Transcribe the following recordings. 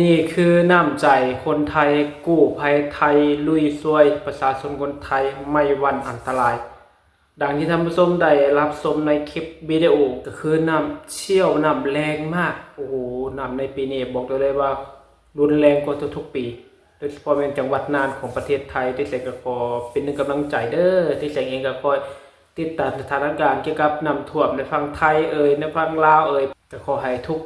ນີ້ຄືນ້ຳໃຈຄົນໄທ ກູ້ໄພໄທ ລຸຍຊ່ວຍປະຊາຊົນຄົນໄທໃນວັນອັນຕະລາຍ. ດັ່ງທີ່ທ່ານຜູ້ຊົມໄດ້ຮັບຊົມໃນຄລິບວິດີໂອ ກໍຄືນ້ຳເຊວ ນ້ຳແຮງມາກ. ໂອ້ໂຫ ນ້ຳໃນປີນີ້ບອກໄດ້ເລີຍວ່າຮຸນແຮງກວ່າທຸກໆປີ ໂດຍສະເພາະແມ່ນຈັງຫວັດນ່ານຂອງປະເທດໄທ. ຕິດແສງກໍຂໍເປັນໜຶ່ງກຳລັງໃຈເດີ ຕິດແສງເອງກໍຄອຍຕິດຕາມສະຖານະການກ່ຽວກັບນ້ຳຖ້ວມໃນຝັ່ງໄທເອີຍ ໃນຝັ່ງລາວເອີຍ ກໍຂໍໃຫ້ທຸກ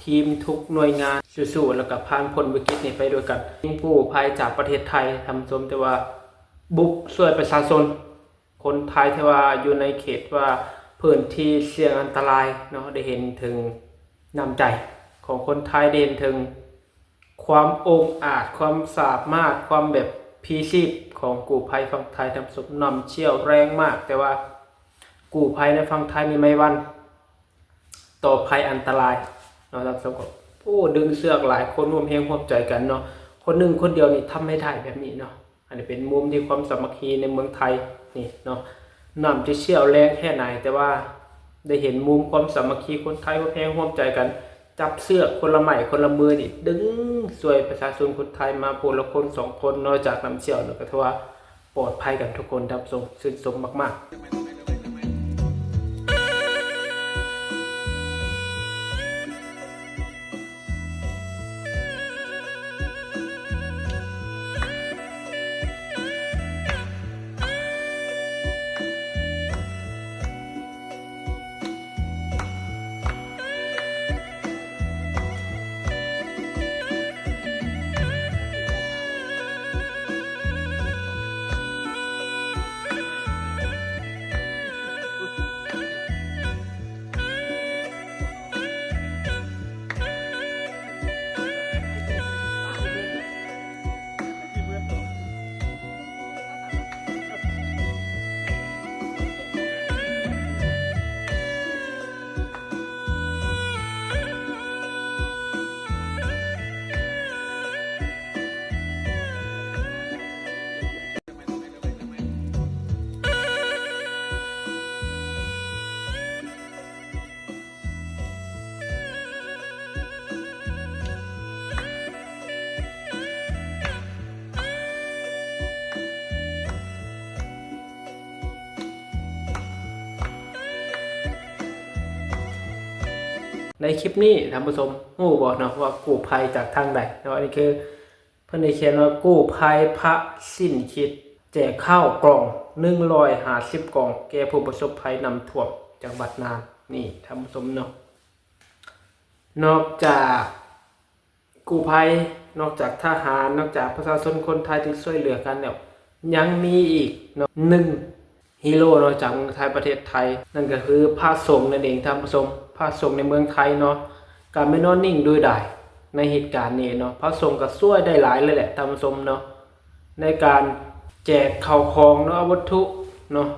ທີມ ທຸກໜ່ວຍງານສູ້ໆ ແລ້ວກໍຜ່ານພົ້ນວິກິດນີ້ໄປດ້ວຍກັນ. ທີມກູ້ໄພຈາກປະເທດໄທ ທ່ານຜູ້ຊົມ ແຕ່ວ່າບຸກຊ່ວຍປະຊາຊົນ ຄົນໄທທີ່ວ່າຢູ່ໃນເຂດວ່າພື້ນທີ່ສ່ຽງອັນຕະລາຍເນາະ ໄດ້ເຫັນເຖິງນ້ຳໃຈຂອງຄົນໄທ ໄດ້ເຫັນເຖິງຄວາມອົງອາດ ຄວາມສາມາດ ຄວາມແບບພລີຊີບຂອງກູ້ໄພຝັ່ງໄທ. ທ່ານຜູ້ຊົມ ນ້ຳເຊວແຮງມາກ ແຕ່ວ່າກູ້ໄພໃນຝັ່ງໄທນີ້ໄໝ້ຫວັ່ນຕໍ່ໄພອັນຕະລາຍເນາະ. ທ່ານຜູ້ຊົມ ກໍ ໂອ້ ດຶງເຊືອກຫຼາຍຄົນຮ່ວມແຮງຮ່ວມໃຈກັນເນາະ ຄົນໜຶ່ງຄົນດຽວນີ້ທຳໃຫ້ໄດ້ແບບນີ້ເນາະ. ອັນນີ້ເປັນມຸມທີ່ຄວາມສາມັກຄີໃນເມືອງໄທນີ້ເນາະ. ນ້ຳຈະເຊວແຮງແຄ່ໃດ ແຕ່ວ່າໄດ້ເຫັນມຸມຄວາມສາມັກຄີ ຄົນໄທຮ່ວມແຮງຮ່ວມໃຈກັນ ຈັບເຊືອກຄົນລະໄມ້ຄົນລະມືນີ້ ດຶງຊ່ວຍປະຊາຊົນຄົນໄທມາຜູ້ລະຄົນສອງຄົນເນາະ. ຈາກນ້ຳເຊວນີ້ກໍຖືວ່າປອດໄພກັນທຸກຄົນ ທ່ານຜູ້ຊົມ ຊື່ນຊົມມາກໆ. ໃນຄລິບນີ້ ທ່ານຜູ້ຊົມ ຮູ້ບໍ່ເນາະວ່າກູ້ໄພຈາກທາງໃດເນາະ? ອັນນີ້ຄື ເພິ່ນໄດ້ຂຽນວ່າ ກູ້ໄພພະສິ້ນຄິດ ແຈກເຂົ້າກ່ອງໜຶ່ງຮ້ອຍຫ້າສິບກ່ອງ ແກ່ຜູ້ປະສົບໄພນ້ຳຖ້ວມຈັງຫວັດນ່ານ ນີ້ທ່ານຜູ້ຊົມເນາະ. ນອກຈາກກູ້ໄພ ນອກຈາກທະຫານ ນອກຈາກປະຊາຊົນຄົນໄທທີ່ຊ່ວຍເຫຼືອກັນແລ້ວ ຍັງມີອີກເນາະ ໜຶ່ງ ຮີໂຣເນາະ ຈາກເມືອງໄທ ປະເທດໄທ ນັ້ນກໍຄືພະສົງນັ້ນເອງທ່ານຜູ້ຊົມ. ພະສົງໃນເມືອງໄທເນາະ ກໍແມ່ນນອນນິ່ງດູດາຍໃນເຫດການນີ້ເນາະ. ພະສົງກໍຊ່ວຍໄດ້ຫຼາຍເລີຍແຫຼະທ່ານຜູ້ຊົມເນາະ ໃນການແຈກເຂົ້າຂອງເນາະ ວັດຖຸເນາະ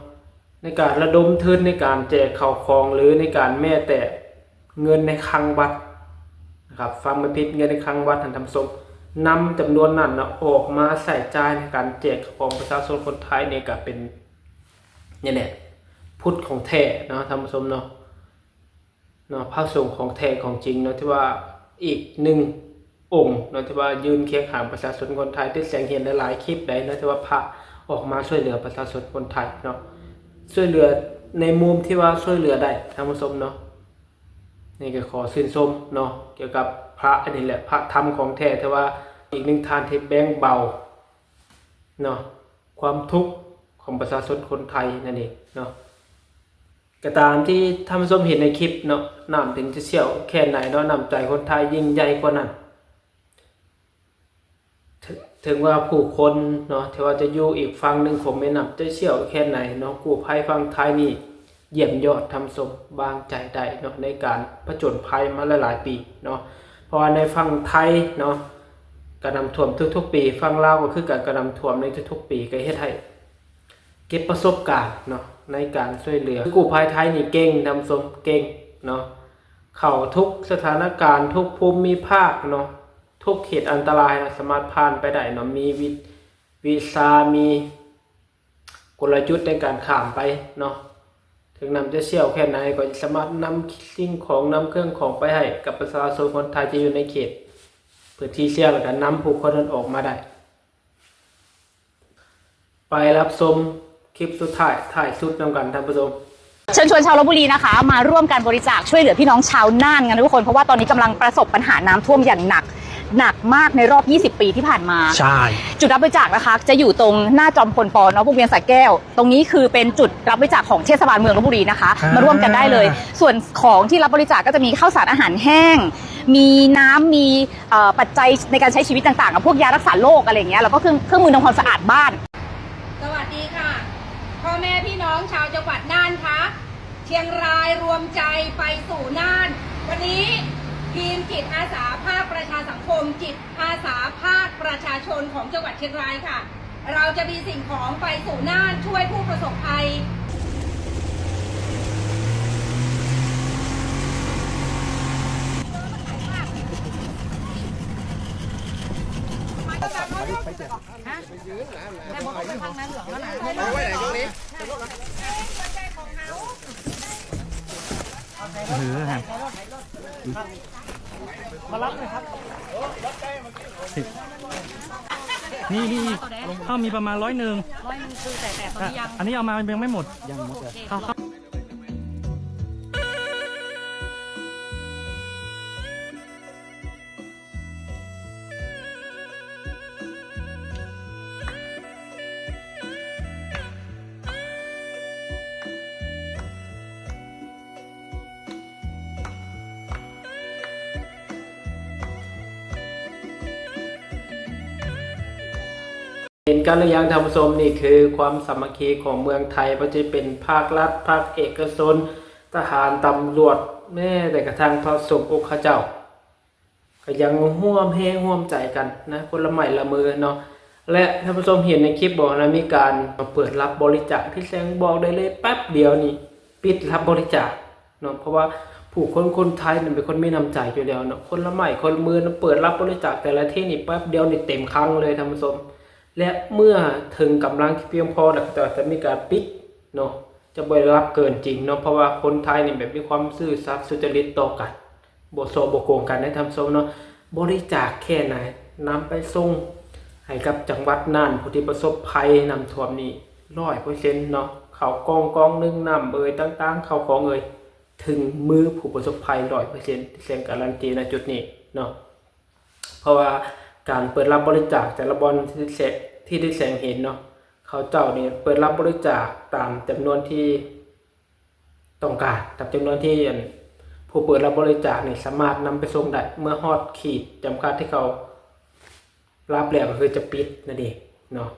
ໃນການລະດົມທຶນໃນການແຈກເຂົ້າຂອງ ຫຼື ໃນການແມ້ແຕ່ເງິນໃນຄັງວັດນະຄັບ ຟັງບໍ່ຜິດ ເງິນໃນຄັງວັດຫັ້ນທ່ານຜູ້ຊົມ ນຳຈຳນວນນັ້ນນະ ອອກມາໃຊ້ຈ່າຍໃນການແຈກເຂົ້າຂອງປະຊາຊົນຄົນໄທນີ້ ກໍເປັນ ນີ້ແຫຼະ ພຸດຂອງແທ້ເນາະທ່ານຜູ້ຊົມເນາະ ເນາະ ພະສົງຂອງແທ້ຂອງຈິງເນາະ ຖືວ່າອີກໜຶ່ງອົງເນາະ ທີ່ວ່າຢືນຄຽງຂ້າງປະຊາຊົນຄົນໄທ. ຕິດແສງເຫັນຫຼາຍໆຄລິບໃດເນາະ ທີ່ວ່າພະອອກມາຊ່ວຍເຫຼືອປະຊາຊົນຄົນໄທເນາະ ຊ່ວຍເຫຼືອໃນມຸມທີ່ວ່າຊ່ວຍເຫຼືອໄດ້ທ່ານຜູ້ຊົມເນາະ. ນີ້ກໍຂໍຊື່ນຊົມເນາະ ກ່ຽວກັບພະອັນນີ້ແຫຼະ ພະທຳຂອງແທ້ ຖືວ່າອີກໜຶ່ງທ່ານທີ່ແບ່ງເບົາເນາະ ຄວາມທຸກຂອງປະຊາຊົນຄົນໄທນັ້ນເອງເນາະ. ກໍຕາມທີ່ທ່ານຜູ້ຊົມເຫັນໃນຄລິບເນາະ ນ້ຳເປັນຈະເຊວແຄ່ໃດເນາະ ນ້ຳໃຈຄົນໄທຍິ່ງໃຫຍ່ກວ່ານັ້ນ. ເຖິງ ເຖິງວ່າຜູ້ຄົນເນາະ ທີ່ວ່າຈະຢູ່ອີກຝັ່ງໜຶ່ງຂອງແມ່ນ້ຳຈະເຊວແຄ່ໃດເນາະ ກູ້ໄພຝັ່ງໄທນີ້ຢ້ຽມຍອດທ່ານຜູ້ຊົມ ວາງໃຈໄດ້ເນາະ ໃນການຜະຈົນໄພມາຫຼາຍໆປີເນາະ. ເພາະວ່າໃນຝັ່ງໄທເນາະ ກະນ້ຳຖ້ວມທຸກໆປີ ຝັ່ງລາວກໍຄືກັນ ກະນ້ຳຖ້ວມໃນທຸກໆປີ ກໍເຮັດໃຫ້ ເກັບປະສົບການເນາະ ໃນການຊ່ວຍເຫຼືອ. ກູ້ໄພໄທນີ້ເກັ່ງ ທ່ານຜູ້ຊົມ, ເກັ່ງເນາະ, ເຂົ້າທຸກສະຖານະການ ທຸກພູມມີພາກເນາະ, ທຸກເຂດອັນຕະລາຍເນາະ ສາມາດຜ່ານໄປໄດ້ເນາະ, ມີວິ ວິຊາ ມີ ກົນລະຍຸດໃນການຂ້າມໄປເນາະ. ເຖິງນ້ຳຈະເຊຍວແຄ່ໃດ ກໍສາມາດນຳສິ່ງຂອງ ນຳເຄື່ອງຂອງໄປໃຫ້ກັບປະຊາຊົນຄົນໄທທີ່ຢູ່ໃນເຂດພື້ນທີ່ສ່ຽງ ແລ້ວກໍນຳຜູ້ຄົນນັ້ນອອກມາໄດ້. ໄປຮັບຊົມຄລິບສຸດທ້າຍ ທ້າຍສຸດນຳກັນ ທ່ານຜູ້ຊົມ. ເຊີນຊວນຊາວລົບບຸລີນະຄະ ມາຮ່ວມກັນບໍລິຈາກຊ່ວຍເຫຼືອພີ່ນ້ອງຊາວນ່ານກັນທຸກຄົນ ເພາະວ່າຕອນນີ້ກຳລັງປະສົບບັນຫານ້ຳຖ້ວມຢ່າງໜັກ ໜັກມາກໃນຮອບ ยี่สิบ ປີທີ່ຜ່ານມາ. ໃຊ່ ຈຸດຮັບບໍລິຈາກນະຄະ ຈະຢູ່ຕົງໜ້າຈອມພົນ ປ ເນາະ ວົງວຽນສະແກ້ວ. ຕົງນີ້ຄືເປັນຈຸດຮັບບໍລິຈາກຂອງເທດສະບານເມືອງລົບບຸລີນະຄະ ອ່າ ມາຮ່ວມກັນໄດ້ເລີຍ. ສ່ວນຂອງທີ່ຮັບບໍລິຈາກກໍຈະມີເຂົ້າສານອາຫານແຫ້ງ ມີນ້ຳ ມີ ເອີ ປັດໄຈໃນການໃຊ້ຊີວິດຕ່າງໆ ອະ ພວກຢາຮັກສາໂລກ ອະໄລຢ່າງເງີ້ຍ ແລ້ວກໍເຄື່ອງ ເຄື່ອງມືທຳຄວາມສະອາດບ້ານ. ສະຫວັດດີຄ່ະ ພໍ່ແມ່ພີ່ນ້ອງຊາວຈັງຫວັດນ່ານຄະ ຊຽງລາຍລວມໃຈໄປສູ່ນ່ານ. ວັນນີ້ທີມຈິດອາສາພາກປະຊາສັງຄົມ ຈິດອາສາພາກປະຊາຊົນຂອງຈັງຫວັດຊຽງລາຍຄ່ະ ເຮົາຈະມີສິ່ງຂອງໄປສູ່ນ່ານ ຊ່ວຍຜູ້ປະສົບໄພ. ນີ້ ນີ້ ເຮົາມີປະມານຮ້ອຍໜຶ່ງ ຮ້ອຍໜຶ່ງ ຄື ແຕ່ ແຕ່ ຕອນນີ້ຍັງ ອັນນີ້ເອົາມາ ມັນຍັງໄມ່ໝົດ ຍັງບໍ່ໝົດ ເຂົາ ເຂົາ ເຫັນກັນຫຼືຍັງທ່ານຜູ້ຊົມ? ນີ້ຄືຄວາມສາມັກຄີຂອງເມືອງໄທ ບໍ່ວ່າຈະເປັນພາກລັດ, ພາກເອກະຊົນ, ທະຫານ, ຕຳຫຼວດ, ແມ້ແຕ່ກະທັ່ງພະສົງອົງຄະເຈົ້າ ກໍຍັງຮ່ວມແຮງຮ່ວມໃຈກັນນະ ຄົນລະໄມ້ລະມືເນາະ. ແລະ ທ່ານຜູ້ຊົມເຫັນໃນຄລິບບໍ່ ລະມີການເປີດຮັບບໍລິຈາກ ທີ່ແສງບອກໄດ້ເລີຍ ແປັບດຽວນີ້ປິດຮັບບໍລິຈາກເນາະ. ເພາະວ່າຜູ້ຄົນ ຄົນໄທນັ້ນເປັນຄົນມີນ້ຳໃຈຢູ່ແລ້ວເນາະ, ຄົນລະໄມ້ຄົນລະມືນະ ເປີດຮັບບໍລິຈາກແຕ່ລະທີນີ້ ແປັບດຽວນີ້ເຕັມຄັງເລີຍທ່ານຜູ້ຊົມ. ແລະ ເມື່ອເຖິງກຳລັງທີ່ພຽງພໍແລ້ວ ເຂົາເຈົ້າຈະມີການປິດເນາະ, ຈະບໍ່ໄດ້ຮັບເກີນຈິງເນາະ. ເພາະວ່າຄົນໄທນີ້ແບບມີຄວາມຊື່ສັດສຸຈະລິດຕໍ່ກັນ ບໍ່ສໍ້ບໍ່ໂກງກັນເດ້ທ່ານຜູ້ຊົມເນາະ. ບໍລິຈາກແຄ່ໃດ ນຳໄປສົ່ງໃຫ້ກັບຈັງຫວັດນ່ານ ຜູ້ທີ່ປະສົບໄພນ້ຳຖ້ວມນີ້ ຮ້ອຍເປີເຊັນເນາະ. ເຂົ້າກ່ອງ ກ່ອງໜຶ່ງ, ນ້ຳເອີຍ ຕ່າງໆ ເຂົ້າຂອງເອີຍ ເຖິງມືຜູ້ປະສົບໄພ ຮ້ອຍເປີເຊັນ ທີ່ແສງກາລັນຕີນະຈຸດນີ້ເນາະ. ເພາະວ່າການເປີດຮັບບໍລິຈາກແຕ່ລະບ່ອນທີ່ແສງ ທີ່ໄດ້ແສງເຫັນເນາະ, ເຂົາເຈົ້ານີ້ເປີດຮັບບໍລິຈາກຕາມຈຳນວນທີ່ຕ້ອງການ, ຕາມຈຳນວນທີ່ ອັນ ຜູ້ເປີດຮັບບໍລິຈາກນີ້ສາມາດນຳໄປສົ່ງໄດ້. ເມື່ອຮອດຂີດຈຳກັດທີ່ເຂົາຮັບແລ້ວ ກໍຄືຈະປິດນັ້ນເອງເນາະ.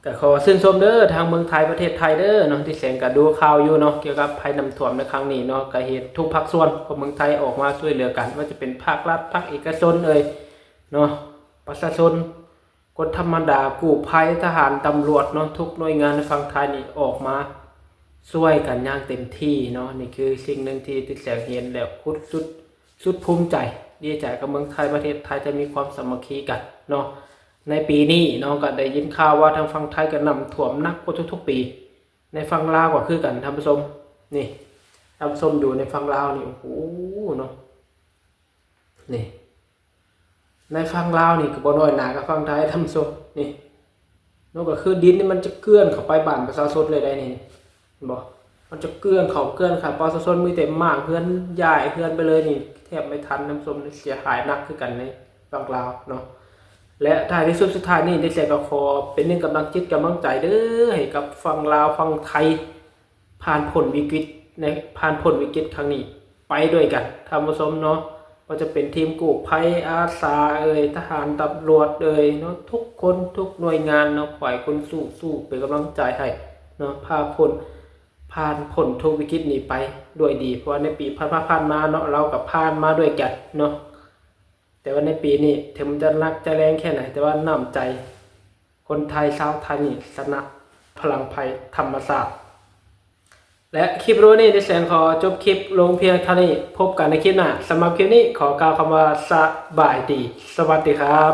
ກໍຂໍຊື່ນຊົມເດີ ທາງເມືອງໄທ ປະເທດໄທເດີເນາະ, ທີ່ແສງກໍດູຂ່າວຢູ່ເນາະ ກ່ຽວກັບໄພນ້ຳຖ້ວມໃນຄັ້ງນີ້ເນາະ, ກໍເຫັນທຸກພາກສ່ວນຂອງເມືອງໄທອອກມາຊ່ວຍເຫຼືອກັນ, ບໍ່ວ່າຈະເປັນພາກລັດ, ພາກເອກະຊົນເອີຍເນາະ, ປະຊາຊົນ ຄົນທຳມະດາ, ກູ້ໄພ, ທະຫານ, ຕຳຫຼວດເນາະ, ທຸກໜ່ວຍງານໃນຝັ່ງໄທນີ້ອອກມາຊ່ວຍກັນຢ່າງເຕັມທີ່ເນາະ. ນີ້ຄືສິ່ງໜຶ່ງທີ່ຕິດແສງເຫັນແລ້ວ ສຸດ ສຸດ ສຸດພູມໃຈ ດີໃຈກັບເມືອງໄທ, ປະເທດໄທຈະມີຄວາມສາມັກຄີກັນເນາະ. ໃນປີນີ້ເນາະ ກໍໄດ້ຍິນຂ່າວວ່າທາງຝັ່ງໄທກໍນ້ຳຖ້ວມໜັກກວ່າທຸກໆປີ, ໃນຝັ່ງລາວກໍຄືກັນທ່ານຜູ້ຊົມ. ນີ້ ທ່ານຜູ້ຊົມຢູ່ໃນຝັ່ງລາວນີ້ ໂອ້ໂຫເນາະ, ນີ້ ໃນຝັ່ງລາວນີ້ກໍບໍ່ນ້ອຍໜ້າກັບຝັ່ງໄທທ່ານຜູ້ຊົມ. ນີ້ເນາະ ກໍຄືດິນນີ້ມັນຈະເກືອນເຂົ້າໄປບ້ານປະຊາຊົນເລີຍໄດ໋ນີ້ ເຫັນບໍ່? ມັນຈະເກືອນເຂົ້າເກືອນຂ້າ ປະຊາຊົນມີແຕ່ມ້າງເຮືອນ ຍ້າຍເຮືອນໄປເລີຍນີ້ ແທບໄມ່ທັນທ່ານຜູ້ຊົມ, ເສຍຫາຍໜັກຄືກັນໃນຝັ່ງລາວເນາະ. ແລະ ທ້າຍທີ່ສຸດ ສຸດທ້າຍນີ້ ໄດ້ແຕ່ກໍຂໍເປັນໜຶ່ງກຳລັງຈິດກຳລັງໃຈເດີ ໃຫ້ກັບຝັ່ງລາວຝັ່ງໄທ ຜ່ານພົ້ນວິກິດ ໃນ ຜ່ານພົ້ນວິກິດຄັ້ງນີ້ໄປດ້ວຍກັນທ່ານຜູ້ຊົມເນາະ. ບໍ່ວ່າຈະເປັນທີມກູ້ໄພ ອາສາເອີຍ ທະຫານ ຕຳຫຼວດເອີຍເນາະ, ທຸກຄົນທຸກໜ່ວຍງານເນາະ ຂໍໃຫ້ຄົນສູ້ໆ ເປັນກຳລັງໃຈໃຫ້ເນາະ ຜ່ານພົ້ນ ຜ່ານພົ້ນທຸກວິກິດນີ້ໄປດ້ວຍດີ. ເພາະວ່າໃນປີຜ່ານມາ ຜ່ານມາເນາະ ລາວກໍຜ່ານມາດ້ວຍກັນເນາະ. ແຕ່ວ່າໃນປີນີ້ ເຖິງມັນຈະໜັກຈະແຮງແຄ່ໃດ ແຕ່ວ່ານ້ຳໃຈຄົນໄທ ຊາວໄທນີ້ຊະນະ. ພະລັງໄພທຳມະຊາດ. ແລະ ຄລິບວິດີໂອນີ້ ດິສັນຂໍຈົບຄລິບລົງພຽງເທົ່ານີ້. ພົບກັນໃນຄລິບໜ້າ. ສຳລັບຄລິບນີ້ ຂໍກ່າວຄຳວ່າ ສະບາຍດີ, ສະຫວັດດີຄັບ.